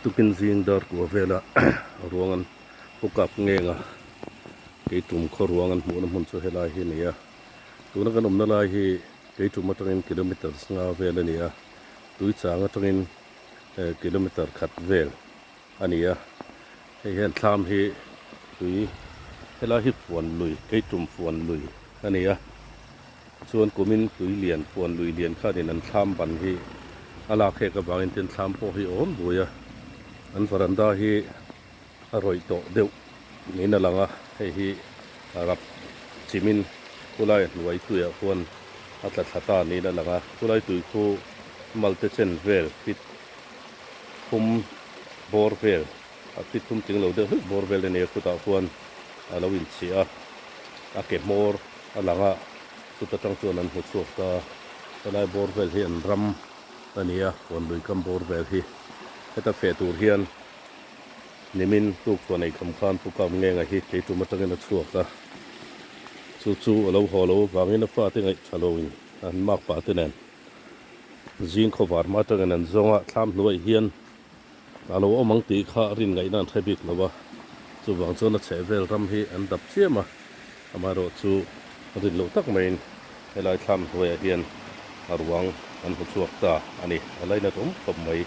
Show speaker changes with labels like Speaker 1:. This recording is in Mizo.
Speaker 1: Tukin zing dar kua vela ruang an pu kap ngeng a, keitum khaw ruang an hmuhna hmun chu helai hi a ni a. Tuna kan awmna lai hi keitum atangin kilometre nga vel a ni a, tui chang atangin kilometre khat vel a ni a. Hei hian thlam hi tui helai hi fuan lui keitum fuan lui a ni a. Chuan kumin tui lian fuan lui lian khanin an thlam ban hi a lak hek avangin tin thlam pawh hi a awm bui a, an varanda hi a rawih tawh deuh niin a lang a, hei hi a rap chimin khulai hnuai tuiah khuan a tla thla ta niin a lang a, khulai tui khu malte chen vel fit thum bawr vel a fit thum tling lo deuh hlek bawr vel a nia khutah khuan a lo inchhiah a, a ke hmawr. A lang a, chuta tang chuan an hmu chhuak ta. Helai bawr vel hi an ram a ni a, huan lui kam bawr vel hi. Heta feh tur hian nimin tuk chuan ei kham khan Pu Kap Ngenga hi keitum atangin a chhuak a. Chu chu a lo haw lo avangin a fate ngaih tha loin an mak pah te nen zing khawvar hma atangin an zawng a, thlam hnuaih hian A lo awm ang tih kha rin ngaihna an hre bik lo a, chuvang chuan a chhehvel ram hi an dap chiam a, amaherawh chu rin loh tak maiin helai thlam hnuaiah hian a ruang an hmu chhuak ta a ni, a lainat awm khawp mai.